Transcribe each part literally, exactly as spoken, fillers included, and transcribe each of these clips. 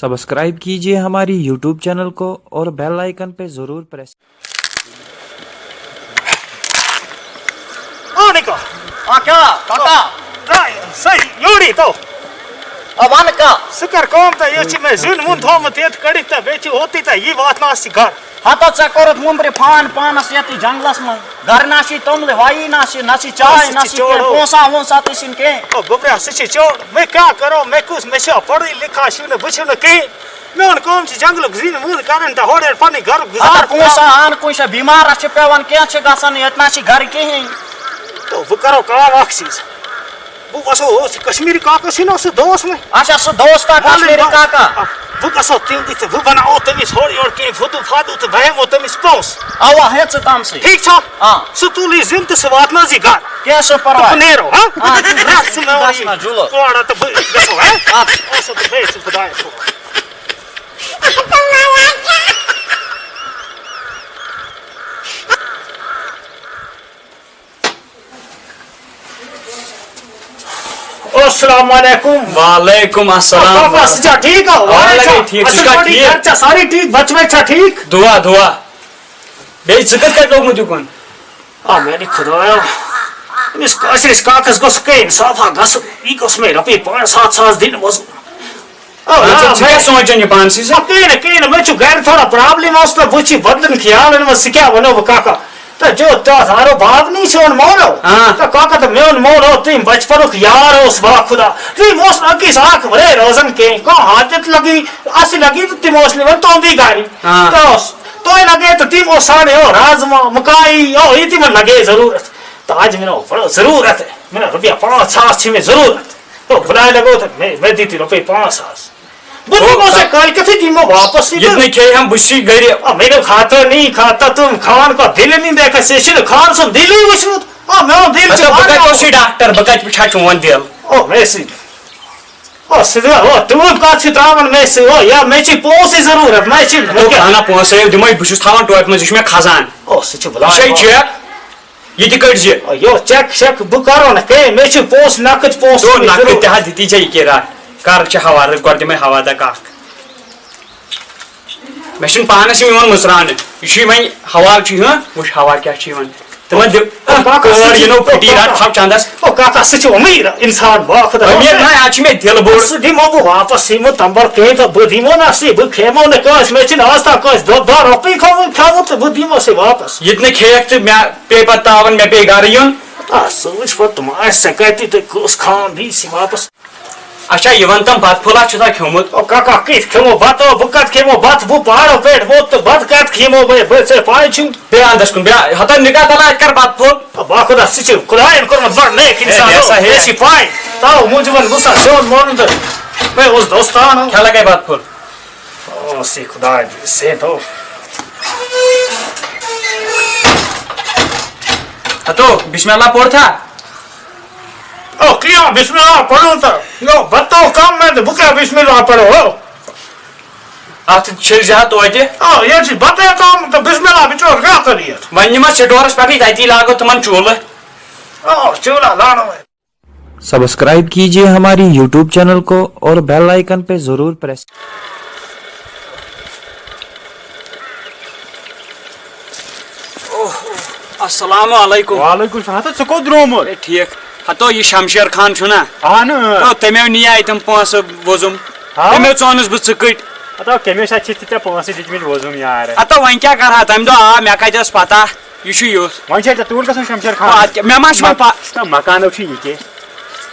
Subscribe कीजिए हमारी YouTube channel को और बेल आइकन पे जरूर प्रेस। آ نکا۔ آ کیٛاہ؟ کاکا؟ صحیح، یوٗرۍ تو۔ آ، وَن کا؟ ژٕ کر کٲم تہٕ یہِ چھِ مےٚ زیُن وُن تھوٚومُت ییٚتہِ کٔڑِتھ تہٕ بیٚیہِ چھِ ہوتُے تہٕ یہِ واتناو اَسہِ گرٕ۔ ہتو ژےٚ کوٚرُتھ وُمبرِ فان پانس یتھ جنگلس منٛز۔ گرٕ نہ چھُے توٚملہٕ، وایی نہ چھُے، نہ چھُے چاے، سُہ نہ چھُ چھُے چوڑ۔ کینٛہہ، پونٛسہٕ ہا وونٛسہٕ ہا تُے چھُنہٕ کینٛہہ۔ او گوٚبرا، سُہ چھُ چوڑ۔ مےٚ کیٛاہ کرو؟ مےٚ کُس، مےٚ چھا پڑھٕے لیکھا چھُے نہٕ، بہٕ چھُم نہٕ کِہیٖنۍ۔ میون کٲم چھِ جنگلُک زیُن وُن کَرٕنۍ تہٕ ہورٕ یورٕ پَنٕنۍ گَرُک گُزار اَدٕ پونٛسہٕ کَرُن۔ اَن کُنہِ جایہِ، بیمار اَتھ چھِ پٮ۪وان، کینٛہہ چھِ گژھان، ییٚتہِ نہ چھِ گَرِ کِہیٖنۍ۔ تہٕ وۄنۍ کَرو کٲم اَکھ چیٖز۔ بہٕ وَسو اوس کشمیٖری کاکَس چھُنہ سُہ دوس مےٚ۔ اچھا، سُہ دوس تہٕ کشمیٖری کاکا۔ بہٕ گژھو تِم تہِ تہٕ بہٕ بَناوو تٔمِس ہورٕ یورٕ کینٛہہ فُدو فَدو تہٕ بہٕ ہٮ۪مو تٔمِس پونٛسہٕ۔ اَوا، ہٮ۪تھ ژٕ تَمسٕے۔ ٹھیٖک چھا؟ آ۔ سُہ تُلہِ یہِ زِنٛدٕ تہٕ سُہ واتناو زِ گَرٕ۔ کینٛہہ سُہ تہٕ پَرواے۔ بہٕ نیرو، ہا؟ آ، تُلِو، رَٹھ ژٕ مےٚ گژھ وۄنۍ نا جُلو۔ کورٕ تہٕ بہٕ گژھو، ہا؟ آ۔ اوس تہٕ بیٚیہِ چھُ خۄدایَس حوالہٕ۔ السلام علیکم۔ وعلیکم السلام۔ پاپا، ژٕ چھا ٹھیٖک ہا؟ وارٕ چھا؟ ٹھیٖک، ژٕ اَصٕل چھا پٲٹھۍ؟ ٹھیٖک؟ گَرِ چھا سٲری ٹھیٖک؟ بَچہٕ وَچہٕ چھا ٹھیٖک؟ دُعا، دُعا۔ بیٚیہِ ژٕ کِتھ کٲٹھۍ لوٚگمُت یُکُن؟ آ، میٛانہِ خۄدایا، أمِس کٲشرِس کاکَس گوٚژھ کَے اِنصافا گژھُن۔ یہِ گوٚژھ مےٚ رۄپیہِ پانٛژھ سَتھ ساس دِنۍ وۄزُم۔ آ، مان ژٕ، آ، ژٕ کیٛاہ مےٚ سونٛچان یہِ پانسٕے سۭتۍ؟ آ، کِہیٖنۍ نہٕ، کِہیٖنۍ نہٕ، مےٚ چھُ گَرِ تھوڑا پرٛابلِم اوس نہٕ، بہٕ چھِ بدلن خیالن منٛز، ژٕ کیٛاہ وَنو بہٕ کاکا؟ تہٕ جو تَتھ ہارو باب نی سون مولو۔ آ۔ تہٕ کاکا تہٕ میون مول اوس تٔمۍ بچپنُک یار اوس با خدا۔ تٔمۍ اوس نہٕ أکِس اکھ ورٲے روزان کینٛہہ، کانٛہہ حاجت لگی، اَسہِ لگی تہٕ تِم اوس نِوان تُہُنٛدُے گَرِ۔ آ۔ تہٕ اوس، تۄہہِ لگے تہٕ تِم اوس سانہِ ہو رازما، مکائی، او، یہِ تِمن لگے ضروٗرت۔ تہٕ اَجہِ مےٚ نو بڑٕ ضروٗرت، مےٚ نو رۄپیہِ پانٛژھ ساس چھِ مےٚ ضروٗرت۔ او، بُلاے لگو تہٕ مےٚ، مےٚ دِتِو رۄپیہِ پانٛژھ ساس۔ بہٕ او، دِمو ژےٚ کا-، کٲلۍ کٮ۪تھٕے دِمو واپس یہِ یہِ تہِ۔ نہٕ کھیٚیہِ ہم بہٕ چھُے گرِ۔ آ، مےٚ نہٕ خاطر نہٕ یہِ خاطر تہٕ خان کا دِل نہیں دیکھا، ژےٚ چھُنہٕ خان سُنٛد دِلٕے وٕچھمُت۔ آ، میون دِل چھُ مطلب، بہٕ کَتہِ واریاہ اوسُے ڈاکٹر، بہٕ کَتہِ وٕچھِ ہا چون دِل؟ او، مےٚ سۭتۍ۔ او، سُہ گوٚو، او، تیوٗت کَتھ چھِ ترٛاوان مےٚ سۭتۍ، او، یا مےٚ چھِ پونٛسہٕ ضروٗرت، مےٚ چھِ، مےٚ دوٚپ، کیٛاہ؟ اَہنا، پونٛسہٕ ہٲیِو، دِمَے، بہٕ چھُس تھاوان ٹوپہِ منٛز، یہِ چھُ مےٚ خزان۔ او، سُہ چھُ یہِ چھے بلاے۔ چیک۔ یہِ تہِ کٔڑۍ زِ۔ یو چیک شیک بہٕ کرو نہٕ کینٛہہ، مےٚ چھِ پونٛسہٕ نقد پونٛسہٕ تو چھِ مےٚ نقد ضروٗرت۔ تہِ حظ دِتی ژےٚ یہِ کِرا۔ کر چھِ حوالہٕ، گۄڈٕ دِمے حوالہٕ دَکھ اکھ۔ مےٚ چھُنہٕ پانَس یِم یِوان مٕژراونہٕ۔ یہِ چھُ یہِ وۄنۍ حوالہٕ چھُ یِوان، وٕچھ حوالہٕ کیٛاہ چھُ یِوان۔ تِمن دِ-، او کاکا، سُہ کٲر چھُ، یِنو او پھٕٹی رَٹ کاکا۔ تھاو چندس۔ او کاکا، سُہ چھُ أمیٖر اِنسان، با خۄدا۔ أمیٖر نہ، اَتھ چھُ مےٚ دِل بوٚڑ۔ سُہ دِمو بہٕ واپس، یِمو تمبر کِہیٖنۍ تہٕ بہٕ دِمو نہٕ سُہ، بہٕ کھیمو نہٕ کٲنٛسہِ، مےٚ چھِنہٕ آز تام کٲنٛسہِ دۄہ دَہ رۄپیہِ کھیوٚمُت، کھیوٚمُت تہٕ بہٕ دِمو سُہ واپس۔ یہِ تہِ نہٕ کھیٚیَکھ تہٕ مےٚ پیٚیہِ پَتہٕ تاوَن، مےٚ پیٚیہِ گَرٕ یُن۔ آ، سُہ وٕچھ پَتہٕ تِم آسہِ سٮ۪کھ کَتہِ تہٕ کُس خان دی سُہ واپس۔ اچھا، یہِ وَن تَم بَتہٕ پھوٚلہ چھُ سا کھیوٚمُت؟ او کاکا، کِتھ کھیوٚمو بَتہٕ؟ او، بہٕ کَتھ کھیوٚمو بَتہٕ؟ بہٕ پہاڑو پٮ۪ٹھ ووت تہٕ بَتہٕ کَتھ کھیوٚمو بہٕ؟ بہٕ ژےٚ پَے چھُ۔ بیٚیہِ اَندَس کُن، بیٚیہِ ہَتَن نِکاح تَلہٕ اَتہِ کَر بَتہٕ پھوٚل۔ او با خۄدا، سُہ چھُ خۄدایَن کوٚرمُت بَڑٕ نیک اِنسان۔ ہے، او، ہے۔ مےٚ چھِ پَے۔ تَوٕ موٗجوٗبَن گوٚژھ سا سیوٚد مانُن تہٕ مےٚ اوس دوستان۔ کھیٛاہ لَگے بَتہٕ پھوٚل؟ او، سے خۄداے، سے تو۔ ہَتو، بسم اللہ پوٚر تھا؟ او، کیٛاہ بسم اللہ پڑھو تہٕ؟ یو، بتو کم میں تہٕ بہٕ کیٛاہ بسم اللہ پڑھو، ہو؟ اَتھ چھٔلۍ زِ ہا توتہِ۔ او، ییٚلہِ چھِ بتہٕ کم تہٕ بسم اللہ بچور کیٛاہ کٔرِتھ؟ وۄنۍ نِمو سٹورس پٮ۪ٹھٕے، تَتی لاگو تِمن چوٗلہٕ۔ او، چوٗلہ لاڑو وۄنۍ۔ سبسکرائب کیجیے ہماری یوٹیوب چینل کو اور بیل آئیکن پہ ضرور پریس۔ اوہ، السلام علیکم۔ وعلیکم السلام۔ ہتو، ژٕ کوٚت درٛامُت؟ اے، ٹھیٖک۔ ہتو، یہِ شمشیر خان چھُنا؟ اہن، اۭں۔ تو تٔمۍ نِیے تِم پونٛسہٕ وۄزُم۔ ہاں؟ تٔمۍ ژٲنِس بہٕ ژٕکٕٹۍ۔ ہتو، کٔمِس اَتھِ چھِ ژےٚ پونٛسہٕ دِتمٕتۍ وۄزُم یار؟ ہتو، وۄنۍ کیٛاہ کرٕ ہا؟ تَمہِ دۄہ آو، مےٚ کتہِ ٲس پتہ یہِ چھُ یُتھ۔ وۄنۍ چھےٚ ژےٚ توٗرۍ گژھُن شمشیر خان؟ آ، کیٛاہ، مےٚ ما چھُ وۄنۍ مک-، پَ- نہ، مکانُک چھُ یہِ کہِ۔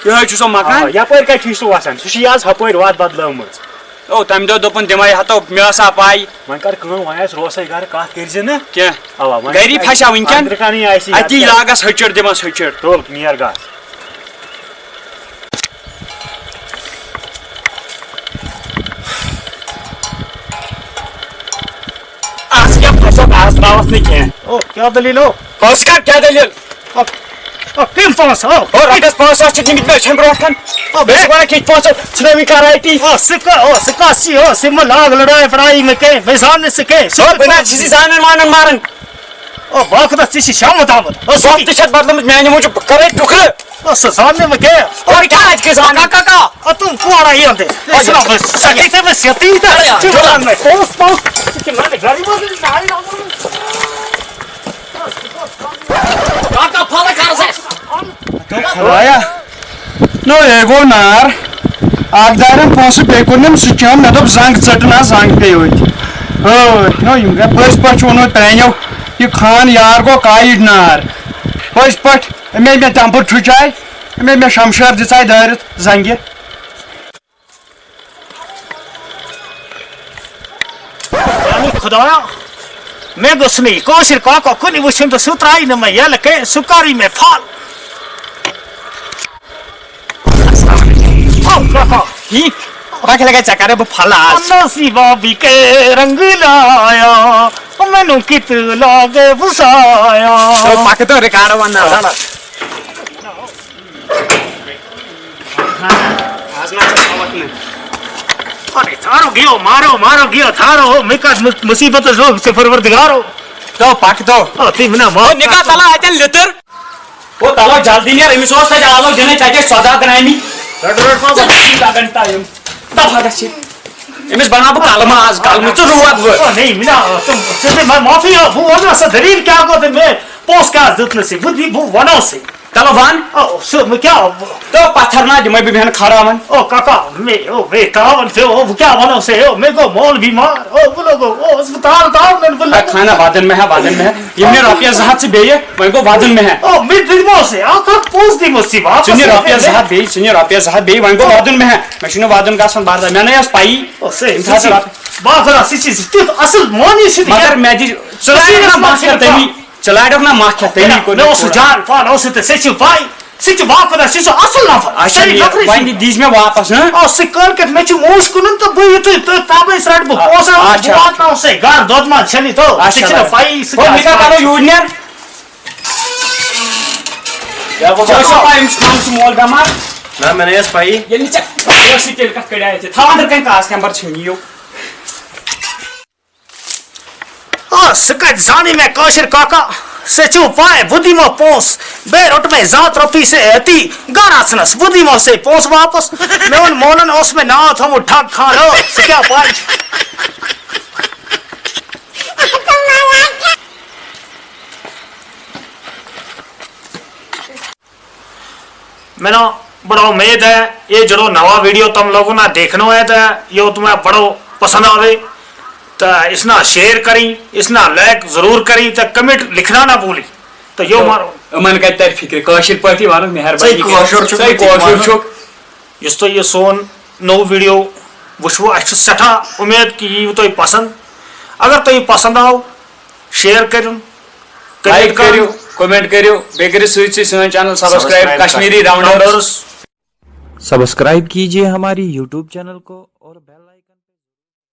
یِہوٚے چھُ سُہ مکان؟ آ، یپٲرۍ کتہِ چھُے سُہ وسان؟ سُہ چھُ یہِ آز ہپٲرۍ وتھ بدلٲومٕژ۔ او، تَمہِ دۄہ دوٚپُن تِمَے ہتو، مےٚ ٲس آ پَے۔ وۄنۍ کر کٲم، وۄنۍ آسہِ روسَے گرٕ، کتھ کٔرۍ زِ نہٕ۔ کینٛہہ۔ اوا، وۄنۍ گری آسہِ پھسیا وٕنکٮ۪ن؟ أنٛدرٕ کنٕے آسہِ یہِ اتی ہتھ لاگس ۂچھِر، دِمس ۂچھِر۔ تُل، نیر گژھ۔ از کیٛاہ پھسیوکھ، از ترٛاوَتھ نہٕ کینٛہہ۔ او، کیٛاہ دٔلیٖل ہو؟ پوٚز کر، کیٛاہ دٔلیٖل؟ او، او، کٔمۍ پونٛسہٕ ہو؟ او، رۄپیَس پانٛژھ ساس چھِ نِمٕتۍ مےٚ أچھَن برونٛٹھ کَن۔ او، بیٚیہِ چھِ وَنان کِتھ پونٛسہٕ ژھٕنٲوِتھ کَرٲے تی۔ او، سُہ کا-، او، سُہ کَس چھِ؟ او، سُہ مہٕ لاگ لڑٲے وڑٲے مےٚ کینٛہہ، بہٕ زانہٕ نہٕ سُہ کینٛہہ۔ او، بہٕ نہ حظ چھُس یہِ زانان مانان ماران۔ او، باخدا، ژےٚ چھِ شامَتھ آمُت۔ او، سُہ تہِ چھَتھ بدلٲمٕژ میٛانہِ موٗجوٗب، بہٕ کَرَے ٹُکرٕ۔ ٲسٕس زاننہٕ وۄنۍ کیٛاہ؟ اور کیٛاہ اَتہِ کیٛاہ زانان؟ کاکا، کاکا۔ آ، تُم کورا یِہُنٛدٕ۔ أسۍ چھِنہ بہٕ سَتہِ ژےٚ مےٚ سیتی تہٕ اَیا، ژٕ چھُکھ جُڑا۔ وَنان مےٚ پوٚز پوٚز۔ ژٕ چھِ مےٚ گَرِ منٛز کاکا، پھَلہٕ کَر سا؟ خۄدایا، نو یے گوٚو نار۔ اَکھ دارٮ۪م پونٛسہٕ، بیٚیہِ کوٚرنَم سُہ کٲم، مےٚ دوٚپ زنٛگ ژٔٹ نہ، زنٛگ پیٚیہِ أتھۍ۔ ہٲے، نو یِم گٔے پٔزۍ پٲٹھۍ چھُ ووٚنمُت پرٛانیو، یہِ خان یار گوٚو کایِڈ نار۔ پٔزۍ پٲٹھۍ، أمۍ، أمۍ مےٚ ٹٮ۪مپَر ٹھُچاے، أمۍ، أمۍ مےٚ شمشیر دِژاے دٲرِتھ زنٛگہِ۔ میانہِ خۄدایا، مےٚ گوٚژھ نہٕ یہِ کٲشِر کاکا کُنہِ وٕچھُن تہٕ سُہ ترٛایہِ نہٕ مےٚ یَلہٕ کینٛہہ، سُہ کَرٕے مےٚ پھل۔ او کاکا، ہی، پَکھ لَگے ژےٚ کَرے بہٕ پھل آز۔ نصیبہ بھی کے رنگ لایا، مینوں کت لاگے وسایا۔ تو پَکھ تو ریکارڈ وَنناو۔ آز نہ ژٕ تھاوَکھ نہٕ۔ ارے تھارو گیو، مارو، مارو گیو، تھارو ہو، مےٚ کَتھ مُ-، مُصیٖبتَس ہو، ژےٚ پروردگارو۔ تو پَکھ تو۔ آ، تُہۍ مےٚ نا معاف او نِکاح کٔرِو۔ تَلا اَتٮ۪ن لیٚدٕر۔ او تَلو جلدی نیر، أمِس اوس تَتہِ آلو دِنَے، ژےٚ کیٛاہ سۄدا درٛامی؟ رَٹو، رَٹو، رَٹو۔ ژےٚ کیٛاہ لَگان ٹایم؟ دَپھ اَتٮ۪س چھِ۔ أمِس بَناو بہٕ کَلمہٕ آز، کَلمہٕ ژٕ روب وٲتۍ۔ او، نہیں، مےٚ نا، تِم، ژٕ دِ مےٚ معٲفی، آ، بہٕ وَنہٕ سا دٔلیٖل کیٛاہ گوٚو تہٕ مےٚ پونٛسہٕ کیٛازِ دیُت نہٕ ژےٚ؟ بہٕ دِ-، بہٕ وَنو سا۔ چلو وَن۔ او، سُہ، مےٚ کیٛاہ؟ تو پتھر نا دِمے بہٕ بیٚہن کھڑا وۄنۍ۔ او کاکا، مےٚ، او، مےٚ تاون پیوٚو، او، بہٕ کیٛاہ وَنو سا؟ او، مےٚ گوٚو مول بیمار، او، بہٕ لوٚگُس، او، ہسپتال تاونن، بہٕ لوٚگُس۔ ہے، خانہ وَدُن مےٚ ہا، وَدُن مےٚ ہا۔ یِم نہِ رۄپیَس زٕ ہَتھ ژٕ بیٚیہِ، وۄنۍ گوٚو وَدُن مےٚ ہا۔ او، مےٚ دِمو سا، اَکھ اَکھ پونٛسہٕ دِمو ژٕ واپس۔ ژٕ نہِ رۄپیَس زٕ ہَتھ بیٚیہِ، ژٕ نہِ رۄپیَس زٕ ہَتھ بیٚیہِ، وۄنۍ گوٚو وَدُن مےٚ ہا۔ مےٚ چھُنہٕ وَدُن گژھان برداش، مےٚ نَے ٲس پَیی۔ او، صحیح، یِم تھاو ژٕ ژٕ رۄپیہِ۔ بہٕ ہا کَرٕ ہا سُہ چیٖز تیُتھ اَصٕل معنی چھُنہٕ بَدر یَتھ۔ مےٚ دِ، ژٕ لاگَکھ نہ مَس کھٮ۪تھ تٔمی۔ ژٕ لاڈکھ نہ مَس کھٮ۪تھ تٔمی کوٚر مےٚ اوس سُہ جان پان، اوس سُہ تہٕ سُہ چھُ پاے، سُہ چھُ واپس، سُہ چھُ اَصٕل نفر، اچھا، صحیح یہِ نفرٕے چھُ۔ وۄنۍ دِ، دِس مےٚ واپس، ہاں؟ آ، سُہ کٲلۍ کٮ۪تھ مےٚ چھُ موج کٕنُن تہٕ بہٕ یُتھُے تہٕ تَبَے ژَٹہٕ بہٕ آ، پونٛسہٕ، اچھا۔ بہٕ واتناوَس ہے گَرٕ، دۄد منٛز چھَنہٕ یہِ تہٕ ژےٚ اچھا، چھِنہٕ بھائی۔ پَیی سُہ او، کیٛاہ نِکاح آسہِ۔ کَرو یوٗرۍ نیر۔ کیٛاہ گوٚو؟ ژےٚ ٲسیا پَے أمِس خانہٕ چھُ مول بٮ۪مار؟ نہ، مےٚ نَے ٲس پَیی۔ ییٚلہِ نہٕ ژےٚ ٲسٕے تیٚلہِ کَتھ کَڑِ آے ژےٚ؟ تھاو أنٛدرٕ کَنہِ کاس کیمبر ژھٕنہِ یِیو۔ آ، سُہ کَتہِ زانہِ مےٚ کٲشِر کاکا؟ ژےٚ چھُو پَے، بہٕ دِمو پونٛسہٕ، بیٚیہِ روٚٹ مےٚ زٕ ہَتھ رۄپیہِ سے أتی گَرٕ اَژنَس، بہٕ دِمو سے پونٛسہٕ واپَس۔ مےٚ ووٚن مولَن اوس مےٚ ناو تھوٚمُت ٹھگ خان، ہو، ژٕ کیٛاہ پَے؟ میرا بڑا امید ہے یہ جڑو نواں ویڈیو تم لوگوں نا دیکھنو ہے تو یہ تمہیں بڑو پسند آوے تو اس نا شیئر کری، اس نا لائک ضرور کری تو کمنٹ لکھنا نہ بھولی۔ تو یو مارو۔ یِمن کتہِ ترِ فکرِ؟ کٲشِر پٲٹھی ونُن مہربٲنی ژٕے کٔرِتھ۔ کٲشُر چھُکھ، ژٕے ژٕ تہِ کٲشُر ونُن۔ چھُکھ۔ یُس تۄہہِ یہِ سون نوٚو ویڈیو وٕچھوٕ، اَسہِ چھُ سٮ۪ٹھاہ اُمید کہِ یہِ یِیہِ تۄہہِ پسنٛد۔ اگر تۄہہِ یہِ پسنٛد آو، شیئر کٔرِو، لائک کٔرِو، کٔرِو۔ کمنٹ کٔرِو، بیٚیہِ کٔرِو سۭتۍ سۭتۍ سٲنۍ چینل سبسکرائب، سبسکرائب کشمیری راؤنڈٲرٕس۔ سبسکرائب کیجیے ہماری یوٹیوب چینل کو اور بیل